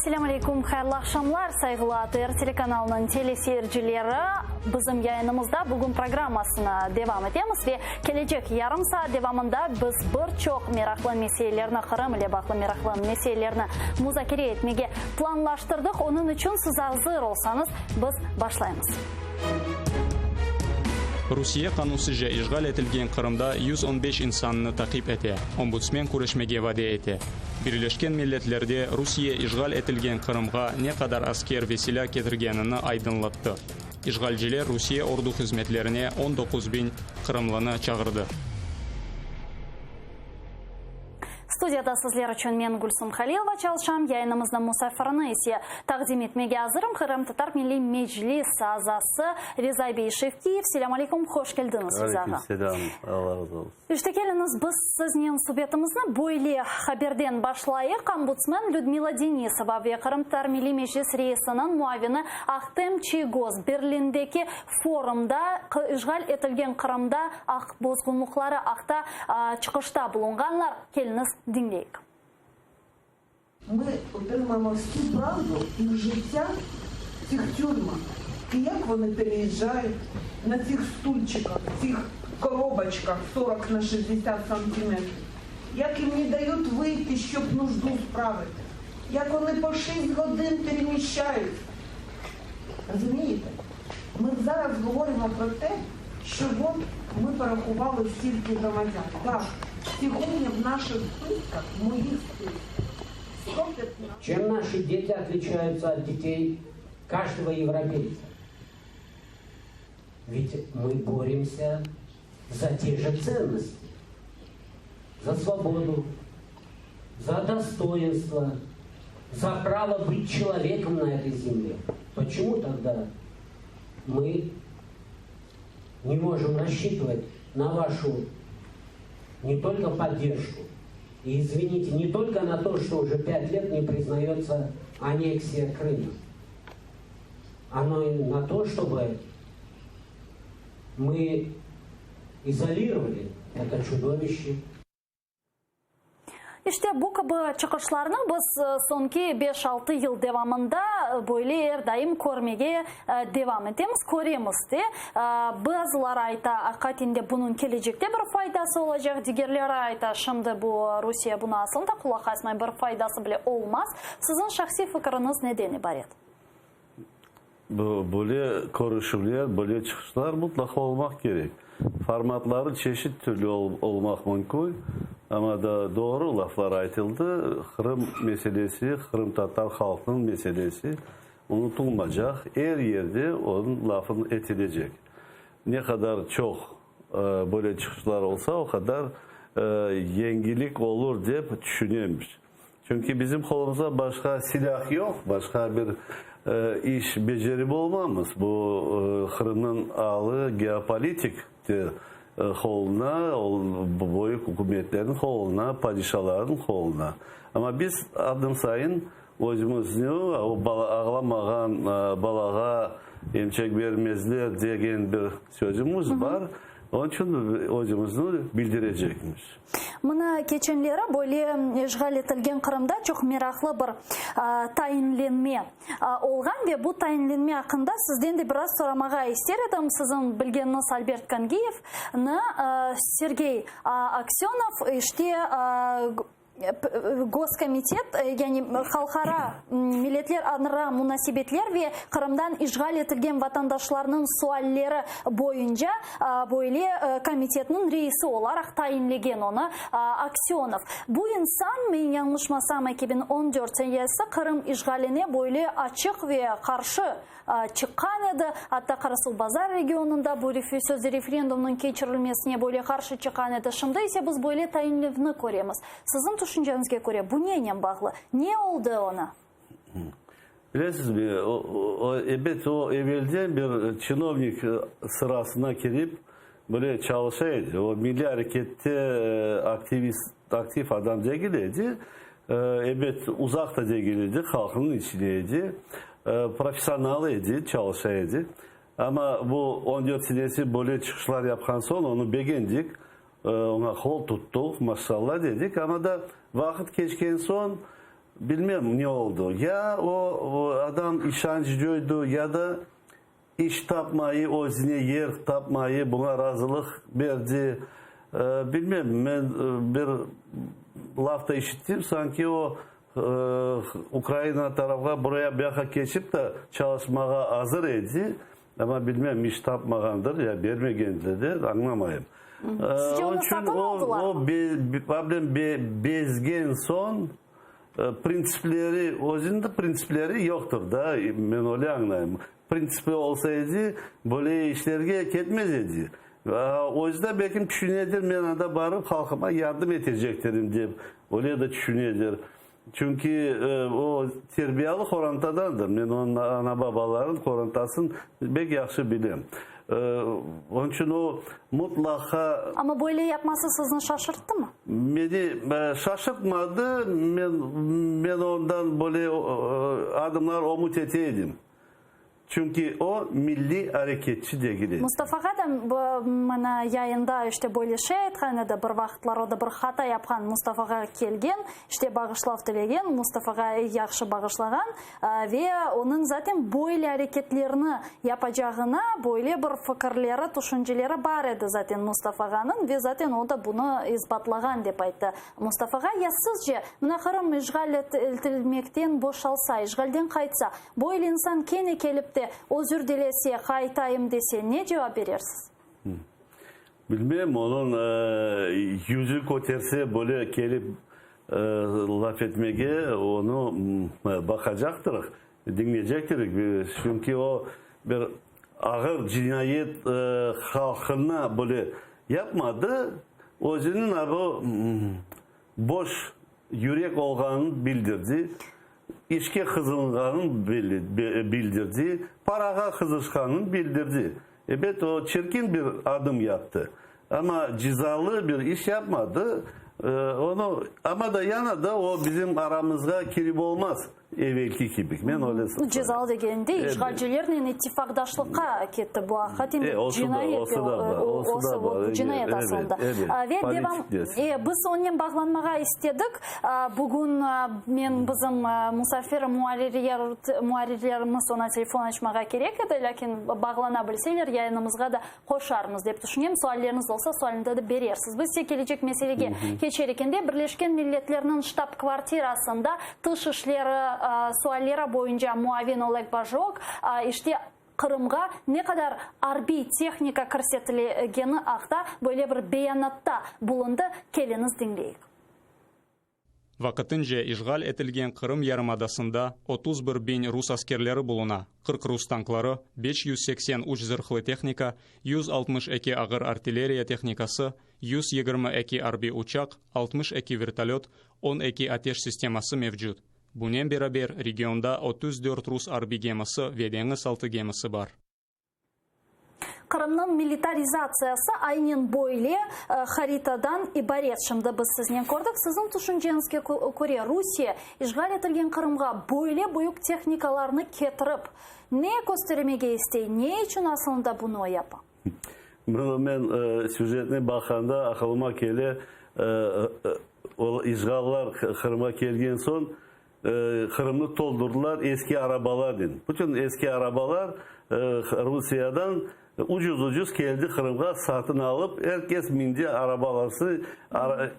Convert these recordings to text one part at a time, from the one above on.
Selâm aleyküm, hayırlı aqşamlar, sayğılı ATR telekanalınıñ teleseyircileri. Bizim yayınımızda bugün programmasını devam etemiz ve kelecek yarım saat devamında biz bir çoq meraqlı meselelerni, Qırım ile bağlı meraqlı meselelerni muzakere etmege planlaştırdıq. Onıñ içün siz azır olsañız, biz başlaymız. Rusiye qanunsızca işğal etilgen Qırımda 115 insannı taqip ete, ombudsmen küreşmege vade ete. Birleşken Milletlerde Rusiye işğal etilgen Qırımğa ne qadar asker ve silâ ketirgenini aydınlattı. İşğalciler Rusiye ordu hızmetlerine 19 biñ qırımlını çağırdı. Studiyada sizler içün men Gülsum Halilova çalışam, yayınımıznıñ musafirini ise taqdim etmege azırım, Qırımtatar Milliy Meclis azası Riza bey Şevkiyev. Selâm aleyküm, hoş keldiñiz, Riza ağa. Aleyküm selâm, Alla razı olsun. İşte keliñiz, biz siznen subetimizni böyle haberden başlayıq, ombudsmen Lüdmila Denisova ve Qırımtatar Milliy Meclis reisiniñ muavini Ahtem Çiygoz Berlindeki forumda işğal etilgen Qırımda aq bozğunlıqları aqta çıqışta bulunğanlar. Keliñiz, diñleyik. Ми отримаємо всю правду їх життя в цих тюрмах, і як вони переїжджають на цих стульчиках, цих коробочках 40 на 60 сантиметрів, як їм не дають вийти, щоб нужду справити, як вони по 6 годин переміщаються. Розумієте? Ми зараз говоримо про те, що от ми порахували стільки громадян. Так, сьогодні в наших списках, в моїх списках, 115. Чем наши дети отличаются от детей каждого европейца? Ведь мы боремся за те же ценности. За свободу, за достоинство, за право быть человеком на этой земле. Почему тогда мы не можем рассчитывать на вашу не только поддержку, и, извините, не только на то, что уже 5 лет не признается аннексия Крыма, а но и на то, чтобы мы изолировали это чудовище. İşte bu kibi çıqışlarnı biz soñki 5-6 yıl devamında böyle er daim körmege devam etemiz, köremiz de. Bazıları ayta, aqiqaten de bunıñ kelecekte bir faydası olacaq, digerleri ayta, şimdi bu Rusiye bunı aslında qulaq asmay, bir faydası bile olmaz. Siziñ şahsiy fikiriñiz neden ibaret? Bu böyle körüşüvler, böyle çıqışlar mutlaqa olmaq kerek. Formatları çeşit türlü olmaq mümkün, amma da doğru laflar aytıldı. Qırım meselesi, qırımtatar halqınıñ meselesi unutılmaycaq, er yerde onıñ lafı etilecek. Ne qadar çoq böyle çıqışlar olsa, o qadar yengilik olur dep tüşünemiz. Çünki bizim qolumızda başqa silâh yoq, başqa bir iş becerip olmamız. Bu Qırımnıñ alı geopolitik qoluna, büyük ükümetlerniñ qoluna, padişalarnıñ qoluna. Amma biz adım sayın özümizni ağlamağan balağa emçek bermezler degen bir sözümiz bar. Onıñ içün özümizni bildirecekmiz. Mına keçenleri böyle işğal etilgen Qırımda çoq meraqlı bir tayinlenme olğan ve bu tayinlenme aqqında sizden de biraz soramağa ister edim. Siziñ bilgeniñiz Albert Kangiyevni Sergey Aksönov işte Goskomitet, yani halqara milletlerara munasebetler ve Qırımdan işğal etilgen vatandaşlarnıñ sualleri boyunca böyle komitetniñ reisi olaraq tayinlegen onı Aksönov. Bu insan, men yañlışmasam, 2014 senesi Qırım işğaline böyle açıq ve qarşı çıqqan edi. Atta Qarasuvbazar regionında bu sözde referendumnıñ keçirilmesine böyle qarşı çıqqan edi. Şimdi ise biz böyle tayinlevni köremiz. Siziñ tüşünceñizge köre, bu nenen bağlı? Ne oldı oña? Bilesizmi, ebet, o evelden bir çinovnik sırasına kirip, böyle çalışa edi. O milliy arekette aktivist, aktiv adam degil edi. Ebet, uzaq da degil edi, halqnıñ içinde edi. Professional edi, çalışa edi. Amma bu 14 senesi böyle çıqışlar yapqan soñ, onı begendik, oña qol tuttıq, maşallah dedik. Amma da vaqıt keçken soñ. Bilmem ne oldı. Ya o adam işanç coydı, ya da iş tapmayı, özüne yer tapmayı buña razılıq berdi. Bilmem, men bir laf da işittim, sanki o Ukraina tarafqa buraya buyaqa keçip de çalışmağa azır edi, amma bilmem, iş tapmağandır ya bermegendir de, añlamayım. Sizce onı satın aldılarmı? O bezgen soñ printsipleri, özüniñ de printsipleri yoqtır da, men öyle añlayım. Printsipi olsa edi, böyle işlerge ketmez edi. Özü de belkim tüşünedir, men anda barıp halqıma yardım etecektirim dep, öyle de tüşünedir. Çünki o terbiyalı qorantadandır. Men onıñ ana-babaların, qorantasın bek yahşı bilem. Onıñ içün o mutlaqa. Amma böyle yapması sizni şaşırttımı? Meni şaşırtmadı. Men, men ondan böyle adımlar ümüt ete edim. Çünki o, milliy areketçi degil edi. Mustafağa da mına yayında işte böyle şey aytqan edi, bir vaqıtlar o da bir hata yapqan, Mustafağa kelgen, işte bağışlav tilegen, Mustafağa yahşı bağışlağan ve onıñ zaten böyle areketlerni yapacağına böyle bir fikirleri, tüşünceleri bar edi zaten Mustafağanıñ ve zaten o da bunı isbatlağan, dep ayttı Mustafağa. Ya sizce, mına Qırım işğal etilmekten boşalsa, işğalden qaytsa, Böyle insan kene kelip de, özür dilese, qaytayım dese, ne cevap berersiz? Bilmem, onıñ yüzü köterse, böyle kelip laf etmege, onı baqacaqtırıq, diñleycektirik. Çünki o, bir ağır cinayet halqına böyle yapmadı, özüniñ a bu boş yürek olğanını bildirdi. İşke qızınğanın bildirdi, parağa qızışqanın bildirdi. Ebet, o çirkin bir adım yaptı. Amma cezalı bir iş yapmadı. Onı, amma da yana da o bizim aramızğa kirip olmaz evelki kibi. Men öyle sayam. Cezalı degende, işğalcilernen ittifaqdaşlıqqa ketti. Bu aqiqaten bir cinayet. Olsa da bar. Cinayet asılında. Ve devam, biz onen bağlanmağa istedik. Bugün men bizim musafir muarrirlerimiz oña telefon açmağa kerek edi, lâkin bağlana bilseler, yayınımızğa da qoşarmız, dep tüşünem. Sualleriñiz olsa, sualini de berersiz. Biz ise kelecek meselege keçer ekende, Birleşken Milletlerniñ ştab-kvartirasında tış işleri sualleri boyunca muavin Oleg Bajok, işte, Qırımğa ne qadar arbiy tehnika kirsetilgeni aqta böyle bir beyanatta bulundı, keliñiz diñleyik. Vaqtınca işğal etilgen Qırım yarımadasında 31 biñ rus askerleri buluna, 40 rus tankları, 583 zırhlı tehnika, 162 ağır artilleriya tehnikası, 122 arbiy uçaq, 62 vertolöt, 12 ateş sisteması mevcut. Bunen beraber, regionda 34 rus arbiy gemisi ve deñiz altı gemisi bar. Qırımnıñ militarizatsiyası aynen böyle haritadan ibaret. Şimdi biz siznen kördik. Siziñ tüşünceñizge köre, Rusiye işğal etilgen Qırımğa böyle büyük tehnikalarnı ketirip, ne köstermege istey, ne içün asılında bunı yapa? Bunı men süjetni baqqanda aqılıma kele, o işğallar Qırımğa kelgen soñ, Qırımnı toldurdılar eski arabalarnen. Bütün eski arabalar Rusiyadan ucuz-ucuz keldi Qırımğa, satın alıp, er kes mindi arabalarsı,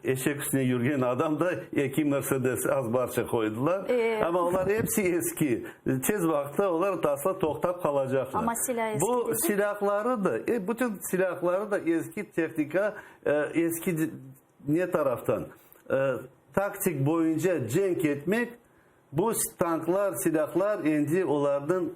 eşek üstüne yürgen adam da eki Mersedes azbarça qoydılar. Amma olar episi eski. Tez vaqıtta olar tasla toqtap qalacaqlar. Amma silâ eski Bu degil. silâhları da, bütün silâhları da eski tehnika, eski ne taraftan? Taktik boyunca cenk etmek, bu tanklar, silâhlar endi olarnıñ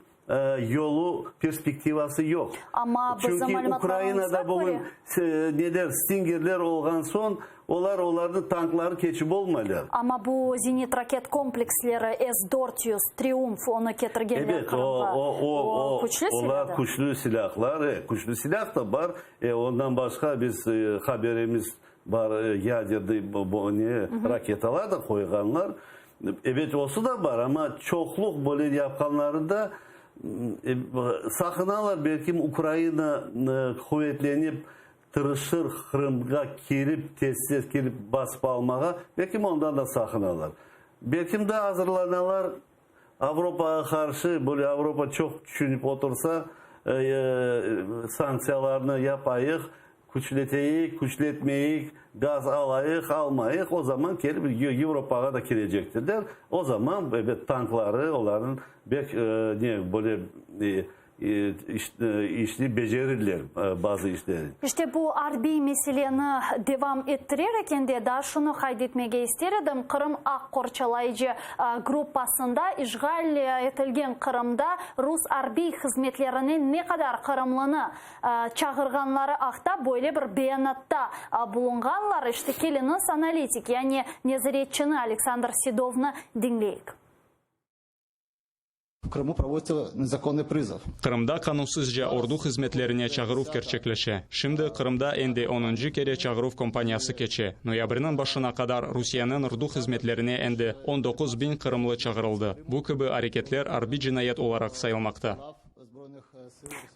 yolu, perspektivası yoq. Amma bizim Çünki malümatlarımızğa Ukrainada bugün köre. neler, Stingerler olğan soñ, olar olarnıñ tankları keçip olmaylar. Amma bu zenit-raket kompleksleri S 400, Triumf, onı ketirgenler Ebet, o, Qırımğa. o, o, O küçlü olar silâdır. küçlü silâhlar, küçlü silâh da bar. Ondan başqa biz haberimiz Bar yaderdıy ne raketalar da qoyğanlar. Ebet, osı da bar, amma çoqluq böyle yapqanları da saqınalar, belkim Ukraina quvetlenip tırışır Qırımğa kirip, tez-tez kirip basıp almağa, belkim ondan da saqınalar. Belkim de azırlanalar Avropağa qarşı, böyle Avropa çoq tüşünip otursa, sanktsiyalarnı yapayıq, küçleteyik, küçletmeyik, gaz alayıq, almayıq, o zaman kelip Avropağa da kirecektirler. O zaman, ebet, tankları olarnıñ bek ne, böyle İşni becerirler, bazı işleri. İşte bu arbiy meseleni devam ettirer eken de, daa şunı qayd etmege ister edim, Qırım aq qorçalayıcı gruppasında işğal etilgen Qırımda rus arbiy hızmetlerine ne qadar qırımlını çağırğanları aqta böyle bir beyanatta bulunğanlar. İşte keliñiz analitik, yani nezaretçini Aleksandr Sedovnı diñleyik. V Krımu provoditsâ nezakonnıy prizov. Qırımda qanunsızca ordu hızmetlerine çağıruv kerçekleşe. Şimdi Qırımda endi onuncı kere çağıruv kompaniyası keçe. Noyabrniñ başına qadar Rusiyeniñ ordu hızmetlerine endi 19 biñ qırımlı çağırıldı. Bu kibi areketler arbiy cinayet olaraq sayılmaqta.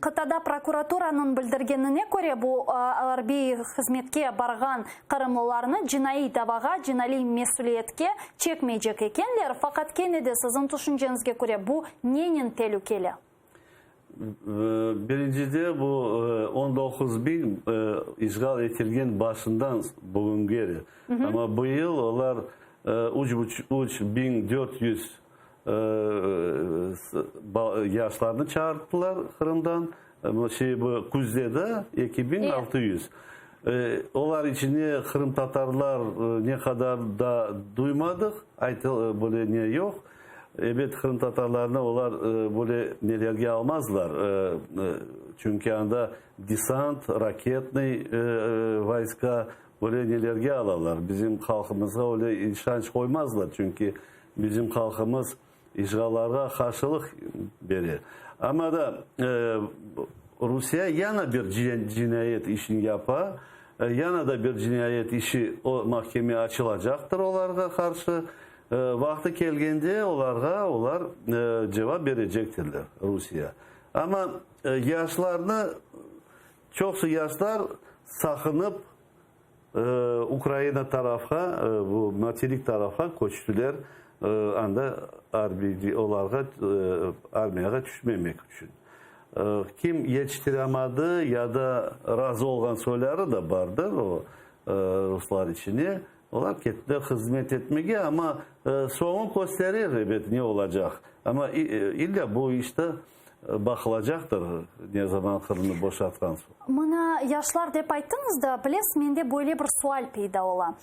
Qıtada prokuraturanıñ bildirgenine köre, bu arbiy hızmetke barğan qırımlılarnı cinaiy davağa, cinaliy mesüliyetke çekmeycek ekenler. Faqat kene de siziñ tüşünceñizge köre, bu nenen telükeli? Birincide, bu 19 biñ işğal etilgen başından bugüngeri. Amma bu yıl olar 3400 yaşlarnı çağırttılar Qırımdan. Şey, bu küzde de 2600. Olar içinde qırımtatarlar ne qadar da duymadıq, aytı böyle ne yoq. Ebet, qırımtatarlarnı olar böyle nelerge almazlar, çünki anda desant, raketnıy voyska böyle nelerge alalar. Bizim halqımızğa öyle işanç qoymazlar, çünki bizim halqımız işğallarğa qarşılıq bere. Amma da Rusiye yana bir cinayet işini yapa, yana da bir cinayet işi o mahkeme açılacaqtır olarğa qarşı. Vaqtı kelgende olarğa olar cevap berecektirler, Rusiye. Amma yaşlarnı, çoqusı yaşlar saqınıp Ukraina tarafqa, bu materik tarafqa köçtüler, anda arbiy olarğa armiyağa tüşmemek içün. Kim yetiştiramadı ya da razı olğan soyları da bardır o ruslar içine, olar kettiler hızmet etmege, amma soñu kösterir, ebet, ne olacaq. Amma illa bu işte baqılacaqtır, ne zaman Qırımnı boşatqan soñ. Mına yaşlar dep ayttıñız da, bilesiz, mende böyle bir sual peyda ola.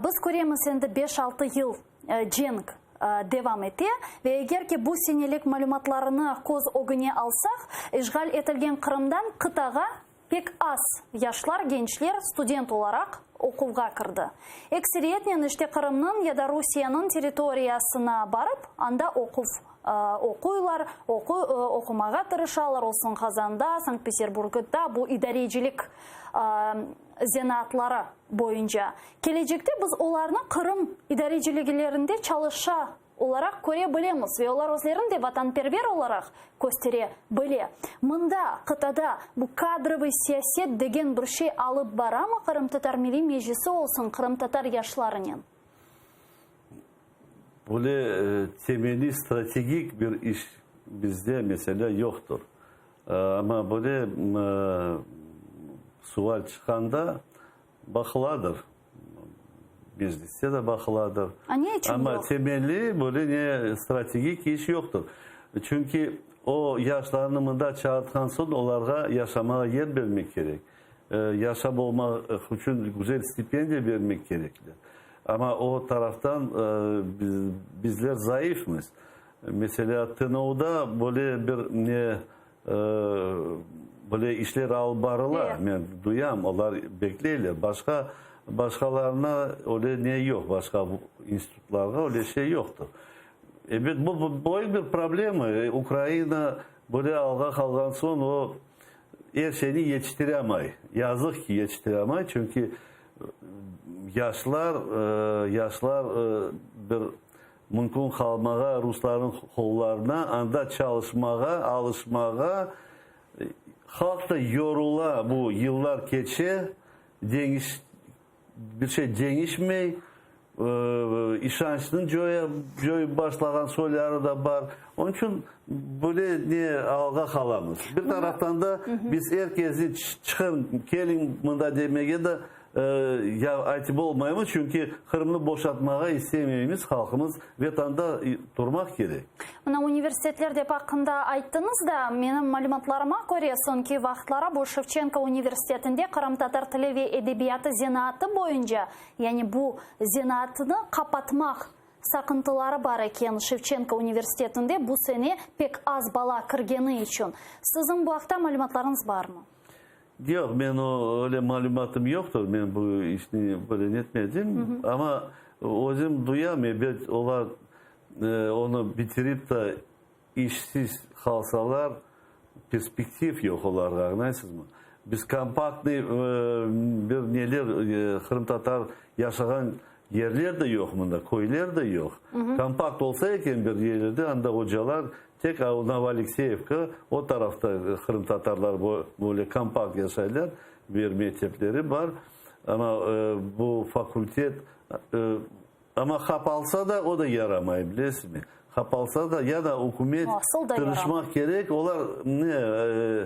Biz köremiz, endi beş-altı yıl cenk devam ete ve eger ki bu senelik malümatlarını köz ögüne alsaq, işğal etilgen Qırımdan qıtağa pek az yaşlar, gençler student olaraq oquvğa kirdi. Ekseriyetnen işte Qırımnıñ ya da Rusiyeniñ territoriyasına barıp, anda oquv oquylar, oqumağa tırışalar, olsun Qazanda, Sankt-Peterburgda bu idarecilik zenaatları boyunca. Kelecekte biz olarnı Qırım idareciligilerinde çalışa olaraq köre bilemiz ve olar özlerini de vatanperver olaraq köstere bile. Mında, qıtada, bu kadrovıy siyaset degen bir şey alıp baramı Qırımtatar Milliy Meclisi olsun, qırımtatar yaşlarınen? Böyle temeliy strategik bir iş bizde, meselâ, yoqtır. Amma böyle sual çıqqanda baqıladır. Mecliste de baqıladır. A ne içün Amma yoq? temelli böyle ne strategik iş yoqtır. Çünki o yaşlarnı mında çağırtqan soñ olarğa yaşamağa yer bermek kerek. Yaşap olmaq içün güzel stipendiya bermek kerekler. Amma o taraftan bizler zayıfmız. Meselâ, TNUda böyle bir ne böyle işler alıp barıla, men duyam, olar bekleyler. Başqa, başqalarına öyle ne yoq, başqa institutlarğa öyle şey yoqtır. Ebet, bu büyük bir problema. Ukraina böyle alğa qalğan soñ o er şeyni yetiştiremay. Yazıq ki, yetiştiremay, çünki yaşlar, yaşlar bir mümkün qalmağa ruslarnıñ qollarına, anda çalışmağa, alışmağa, halq da yorula, bu yıllar keçe, deñiş, bir şey deñişmey. İşançnıñ coyıp başlağan soyları da bar. Onıñ içün böyle ne alğa qalamız. Bir taraftan da biz er kesni çıqın, keliñ mında demege de ya aytıp olmaymız, çünki Qırımnı boşatmağa istemeymiz, halqımız Vetanda turmaq kerek. Mına universitetler dep aqqında ayttıñız da, menim malümatlarıma köre, soñki vaqıtlara bu Şevçenko universitetinde qırımtatar tili ve edebiyatı zenaatı boyunca, yani bu zenaatnı qapatmaq saqıntıları bar eken Şevçenko universitetinde bu sene pek az bala kirgeni içün. Siziñ bu aqta malümatlarıñız barmı? Yoq, men o öyle malümatım yoqtır, men bu işni böyle netmedim. Amma özüm duyam, ebet, olar onı bitirip da işsiz qalsalar, perspektiv yoq olarğa, añlaysızmı? Biz kompaktnıy bir neler, qırımtatar yaşağan yerler de yoq mında, köyler de yoq. Kompakt olsa eken bir yerlerde, anda ocalar Tek Novoalekseyevka, o tarafta qırımtatarlar böyle kompakt yaşaylar, bir mektepleri bar. Amma bu fakultet, amma qapalsa da, o da yaramay, bilesizmi? Qapalsa da, ya da ükümet tırışmaq kerek, olar ne,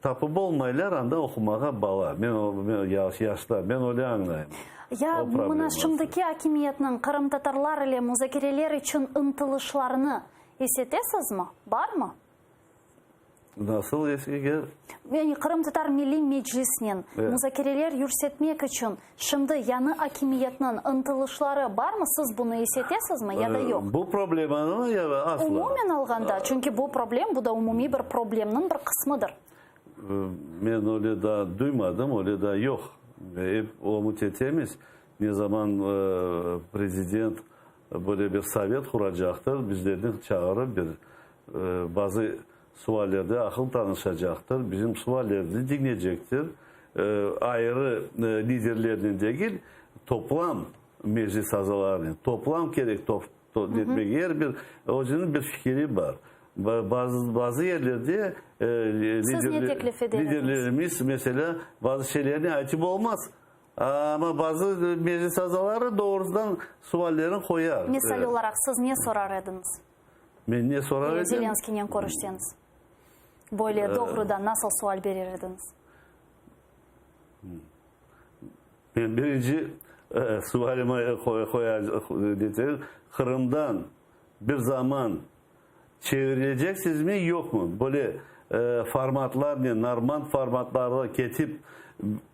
tapıp olmaylar anda oqumağa bala, men, yaşlar, men öyle añlayım. Ya mına şimdiki akimiyetniñ qırımtatarlar ile muzakereler içün ıntılışlarını İs etesizmi? Barmı? Nasıl eger? Yani Qırımtatar Milliy Meclisnen muzakereler yürsetmek içün şimdi yañı akimiyetniñ ıntılışları barmı? Siz bunı is etesizmi ya da yoq? Bu problemanı ya asla. Umumen alğanda, çünki bu problem, bu da umumiy bir problemniñ bir qısmıdır. Men öyle daa duymadım, öyle daa yoq. Ep ümüt etemiz, ne zaman prezident Böyle bir sovet quracaqtır, bizlerni çağırıp bir bazı suallerde aqıl tanışacaqtır, bizim suallerimizni diñleycektir. Ayrı liderlernen degil, toplam meclis azalarınen, toplam kerek etmege, er bir özüniñ bir fikiri bar. Bazı bazı yerlerde liderlerimiz, meselâ, bazı şeylerni aytıp olmaz. Amma bazı meclis azaları doğrudan suallerini qoyar. Misal olaraq, siz ne sorar ediñiz? Men ne sorar edim? Zelenskiynen körüşseñiz. Böyle doğrudan nasıl sual berer ediñiz? Men birinci sualimi qoyar, Qırımdan bir zaman Çevireceksizmi, yoqmı? Böyle formatlarnen, normand formatlarğa ketip,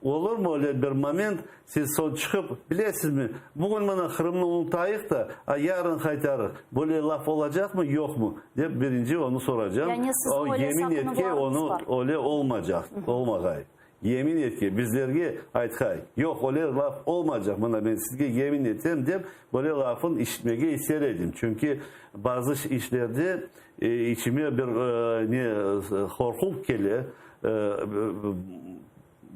olurmı öyle bir moment, siz soñ çıqıp, bilesizmi, bugün mına Qırımnı unutayıq da, a yarın qaytarıq, böyle laf olacaqmı, yoqmı, dep birinci onı soracam. Yani siziñ O öyle yemin etke, saqınuvlarıñız onı bar. öyle olmacaq, olmağay. Yemin etke, bizlerge aytqay, yoq, öyle laf olmaycaq, mına men sizge yemin etem, dep, böyle lafın işitmege ister edim. Çünki bazı işlerde içime bir ne qorquv kele,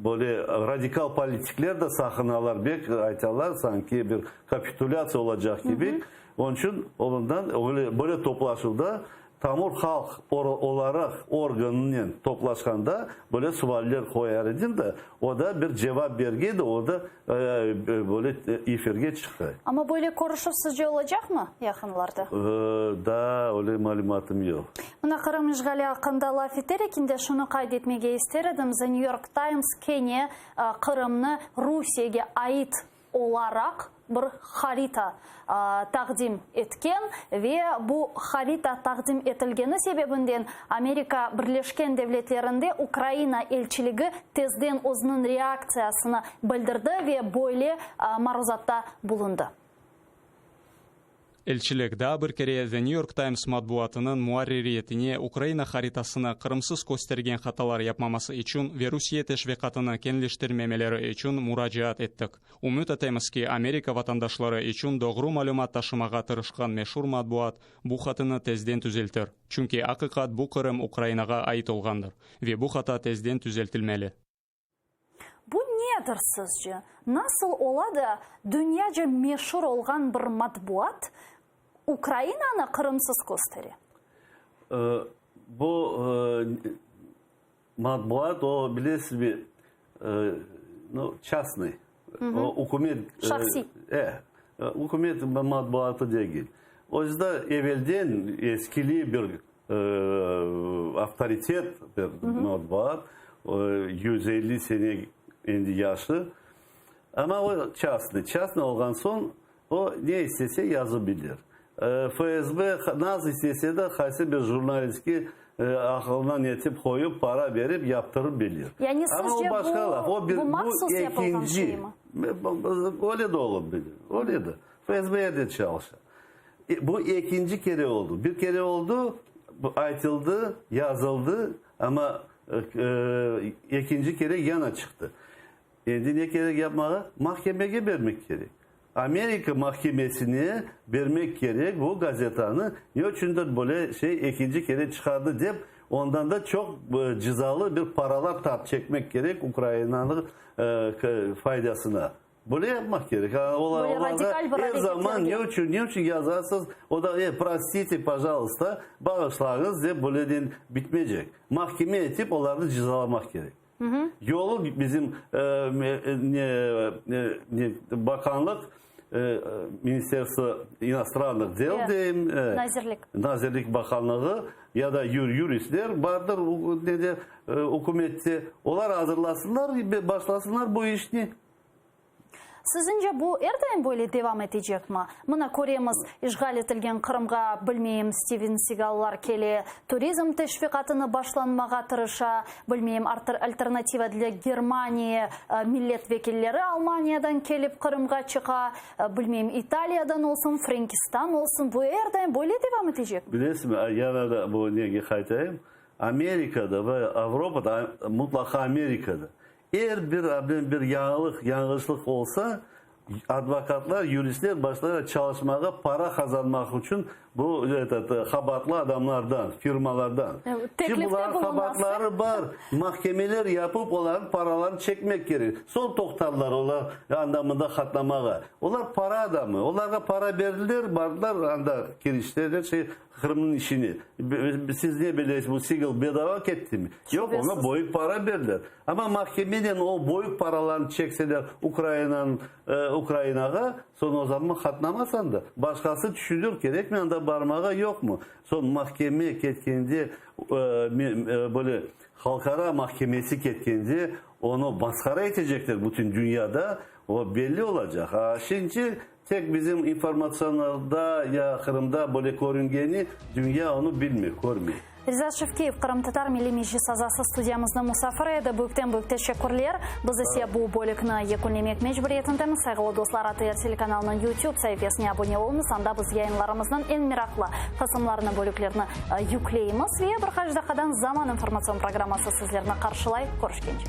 böyle radikal politikler de saqınalar bek, aytalar, sanki bir kapitulâtsiya olacaq kibi. Onıñ içün ondan öyle böyle toplaşuvda Tamır halq olaraq organınen toplaşqanda böyle sualler qoyar edim de, o da bir cevap bergeydi, o da böyle efirge çıqtı. Amma böyle körüşüv sizce olacaqmı yaqınlarda? Daa öyle malümatım yoq. Mına Qırım işğali aqqında laf eter ekende şunı qayd etmege ister edim, The New York Times kene Qırımnı Rusiyege ait olaraq bir harita taqdim etken ve bu harita taqdim etilgeni sebebinden Amerika Birleşken Devletlerinde Ukraina elçiligi tezden özüniñ reaktsiyasını bildirdi ve böyle maruzatta bulundı. Elçilik daa bir kere The New York Times matbuatınıñ muarririyetine Ukraina haritasını Qırımsız köstergen hatalar yapmaması içün ve Rusiye teşviqatını keñleştirmemeleri içün muracaat ettik. Ümüt etemiz ki, Amerika vatandaşları içün doğru malümat taşımağa tırışqan meşur matbuat bu hatını tezden tüzeltir, çünki aqiqat bu Qırım Ukrainağa ait olğandır ve bu hata tezden tüzeltilmeli. Bu nedir sizce? Nasıl ola da dünyaca meşur olğan bir matbuat Ukrainanı Qırımsız köstere? Bu matbuat, o, bilesizmi, nu, çastnıy, o, ükümet. Şahsiy. E. Ükümet matbuatı degil. Özü de evelden eskili bir avtoritet bir matbuat, 150 sene endi yaşı. Amma o çastnıy. Çastnıy olğan soñ o ne istese yazıbilir. FSB naz istese de qaysı bir jurnalistke aqılına netip qoyıp, para berip yaptırıp bilir. Yani Amma o sizce başqa laf. bu, O bir, bu bu mahsus yapılğan ekinci. şeymi? Öyle de ola bilir. Öyle de. FSB de çalışa. Bu ekinci kere oldı. Bir kere oldı, aytıldı, yazıldı, amma ekinci kere yana çıqtı. Endi ne kerek yapmağa? Mahkemege bermek kerek. Amerika mahkemesine bermek kerek bu gazetanı, ne içündir böyle şey ekinci kere çıqardı dep, ondan da çoq cezalı bir paralar tap çekmek kerek Ukrainanıñ faydasına. Böyle yapmaq kerek. Böyle Olarğa radikal bir er zaman areketlerge. ne içün, ne içün yazasız, o da, e, prostite, pojaluysta, bağışlañız dep böyleden bitmeycek. Mahkeme etip olarnı cezalamaq kerek. Yolu bizim ne bakanlıq, Ministerstvo inostrannıh del deyim, Nazirlik. Nazirlik bakanlığı ya da yuristler bardır nede, ükümette, olar azırlasınlar, başlasınlar bu işni. Siziñce bu er daim böyle devam etecekmi? Mına köremiz, işğal etilgen Qırımğa, bilmeyim, Stiven Sigallar kele, turizm teşviqatını başlanmağa tırışa, bilmeyim, Alternativa dlâ Germaniye millet vekilleri Almaniyadan kelip Qırımğa çıqa, bilmeyim, İtaliyadan olsun, Frenkistan olsun, bu er daim böyle devam etecekmi? Bilesizmi, yana da bu nege qaytayım, Amerikada ve Avropada, mutlaqa Amerikada, Er bir abden bir yañılıq, yañğışlıq olsa, advokatlar, yuristler başlaylar çalışmağa, para qazanmaq içün bu, etot, qabaatlı adamlardan, firmalardan. Teklifte Ki bularnıñ bulunasız. qabaatları bar, mahkemeler yapıp, olarnıñ paralarını çekmek kerek. Soñ toqtarlar olar anda-mında qatnamağa. Olar para adamı, olarğa para berdiler, bardılar anda kiriştiler, şey, Qırımnıñ işini. Siz ne bilesiz, bu Sigal bedava kettimi? Yoq, oña böyük para berdiler. Amma mahkemeden o böyük paralarnı çekseler Ukrainanıñ, Ukrainağa, soñ o zaman qatnamasañ da, başqası tüşünir, kerekmi anda barmağa, yoqmı? Soñ mahkeme ketkende, böyle halqara mahkemesi ketkende, onı masqara etecekler bütün dünyada, o belli olacaq. A şimdi Tek bizim informatsionlarda ya Qırımda böyle körüngeni, dünya onı bilmey, körmey. Riza Şevkiyev, Qırımtatar Milliy Meclis azası studiyamızda musafir edi. Büyükten-büyük teşekkürler. Biz ise bu bölükni yekünlemek mecburiyetindemiz. Sayğılı dostlar, ATR telekanalınıñ YouTube saifesine abone oluñız, anda biz yayınlarımıznıñ eñ meraqlı qısımlarını, bölüklerini yükleymiz ve bir qaç daqqadan Zaman informatsion programması sizlerni qarşılay. Körüşkence.